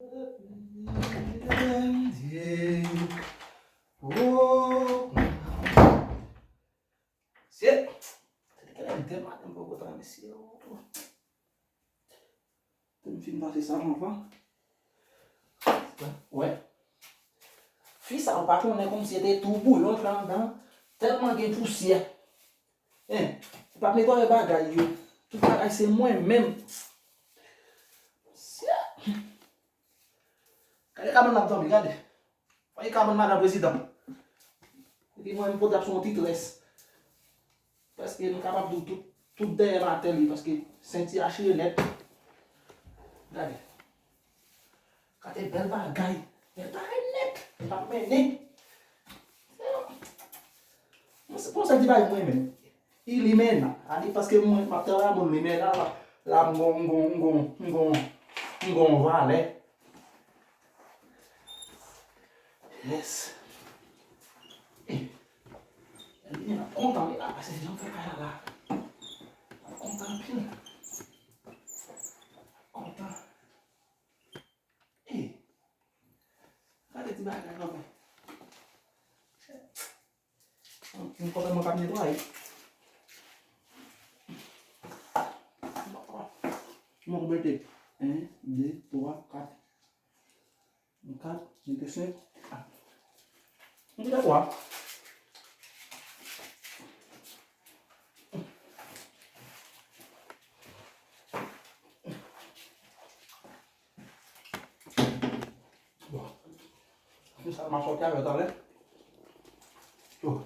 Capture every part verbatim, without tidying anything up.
Oh. Mesye, se te kèlè de maten m poko ta, mesye. Te m fin pase sa anvan. Wè. Fi sa, ou pa konnen kòmsi se te tou bouyon k anndan, tèlman gen pousyè. Hein, ou p ap netwaye bagay yo. Tout bagay se mwen menm. Mesye. Gade kabann l ap dòmi, gade. Fòk li ka ban madan prezidan. Epi mwen, m pote ap sou yon ti très. Prèske m kapab di w tout, tout dèyè m atè li, paske senti a chire nèt. Gade. Gade bèl bagay. Bèl bagay nèt. Li p ap mennen. Mwen se konsa di bagay mwen menm. Ilimena. A di paske mwen, m ap travay moun limena la. La m gon, m gon, m gon, m gon, m gon valè. Yes. Eh. Ilimena kontan, li la pase jan fè kay la la. Kontan anpil. Kontan. Eh. Gade ti bagay kanmenm. M kontan mwen k ap netwaye. Mwen mete en, de, twa, kat. Kat, mete senk. M mete twa. Bon. Se sa m ap sòti avè talè. Oh.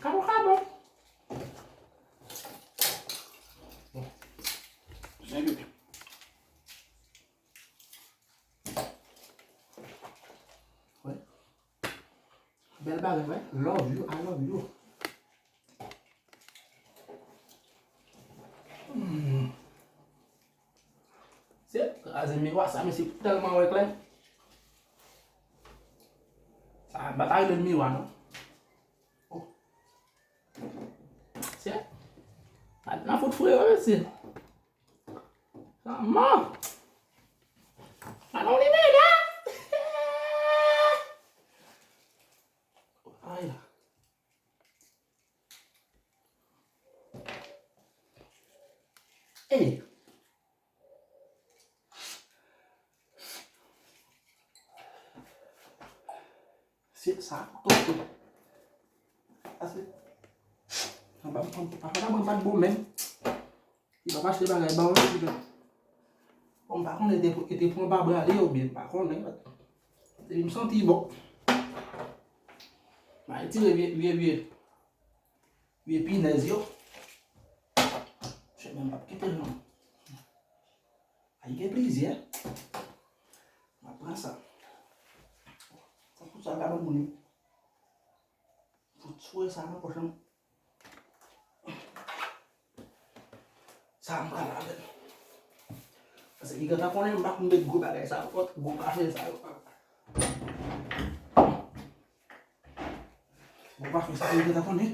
Kabon, kabon. Bon. Senk minit. Wè. Bèl bagay, wè. Love you, I love you. Hmm. Se kraze miwa sa, mesye, tèlman wè klè. Sa pa ta rele miwa, non. Oh. Se. Nan fout fre yo, mesye. Sa mò. Sa non li mele. Ay la. Ey. Se sa, tonton. Ase. Anba, anba, anba, anba, anba, bon, men. Li pa mache bagay ba w, li pa. Bon, m pa konnen te, te pran pa bra li oubyen, m pa konnen. Epi m santi bon. M al retire vye, vye, vye, vye pinèz yo. Chèmen m p ap kite l non. Ay, gen plizyè. M ap pran sa. Sa pou sa ka ban moun yo. Fout soure sa nan pòch lan. Sa m pral avè l. Paske li gentan konnen m pa konn met gwo bagay sa yo, gwo pafen sa yo. Gwo pafen sa yo, li gentan konnen.